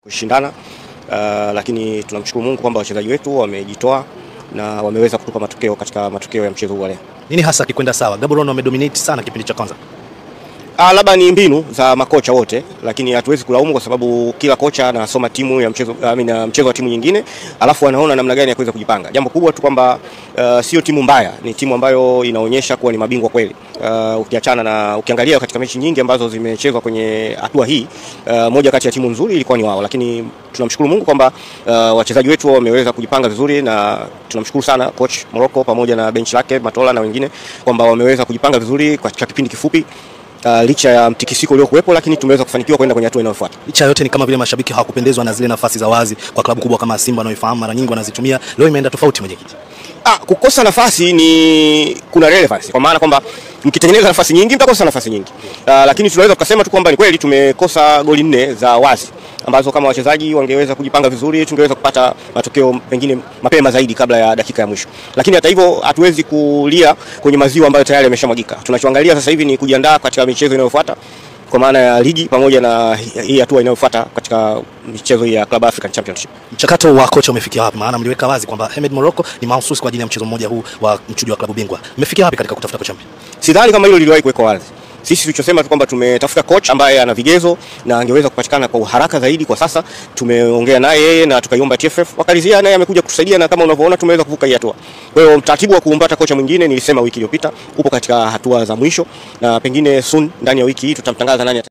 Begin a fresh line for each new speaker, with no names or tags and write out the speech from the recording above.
Kushindana, lakini tunamshukuru Mungu kwamba wachezaji wetu wamejitoa na wameweza kutupa matokeo katika matokeo ya mchezo huu leo.
Nini hasa kikwenda sawa? Gaborone wamedominate sana kipindi cha kwanza.
Labda ni mbinu za makocha wote, lakini hatuwezi kulaumu kwa sababu kila kocha anasoma timu ya mchezo, mchezo wa timu nyingine, alafu anaona namna gani ya kuweza kujipanga. Jambo kubwa tu kwamba sio timu mbaya, ni timu ambayo inaonyesha kuwa ni mabingwa kweli. Ukiachana na ukiangalia katika mechi nyingi ambazo zimechezwa kwenye hatua hii, moja kati ya timu nzuri ilikuwa ni wao, lakini tunamshukuru Mungu kwamba wachezaji wetu wameweza kujipanga vizuri, na tunamshukuru sana coach Morocco pamoja na bench lake Matola na wengine kwamba wameweza kujipanga vizuri kwa kipindi kifupi. Licha ya mtikisiko uliokuwepo, lakini tumeweza kufanikiwa kwenda kwenye hatua inayofuata.
Licha yote ni kama vile mashabiki hawakupendezwa na zile nafasi za wazi kwa klabu kubwa kama Simba wanaoifahamu mara nyingi wanazitumia. Leo imeenda tofauti, mwenyekiti.
Kukosa nafasi ni kuna relevance, kwa maana kwamba mkitengeneza nafasi nyingi mtakosa nafasi nyingi. Lakini tunaweza tukasema tu kwamba ni kweli tumekosa goli 4 za wazi ambazo kama wachezaji wangeweza kujipanga vizuri tungeweza kupata matokeo pengine mapema zaidi kabla ya dakika ya mwisho. Lakini hata hivyo hatuwezi kulia kwenye maziwa ambayo tayari yameshamwagika. Tunachoangalia sasa hivi ni kujiandaa katika michezo inayofuata, kwa maana ya ligi pamoja na hii hatua inayofuata katika michezo ya Club African Championship.
Mchakato wa kocha umefikia wapi? Maana mliweka wazi kwamba Hemed Morocco ni mahususi kwa ajili ya mchezo mmoja huu wa mchujo wa klabu bingwa. Mmefikia wapi katika kutafuta kocha mpya?
Sidhani kama hilo liliwahi kuwekwa wazi. Sisi tulichosema tu kwamba tumetafuta coach ambaye ana vigezo na angeweza kupatikana kwa uharaka zaidi kwa sasa. Tumeongea naye yeye na tukaiomba TFF, wakalizia naye amekuja kutusaidia, na kama unavyoona tumeweza kuvuka hii hatua. Kwa hiyo mtaratibu wa kumpata kocha mwingine nilisema wiki iliyopita upo katika hatua za mwisho, na pengine soon ndani ya wiki hii tutamtangaza nani.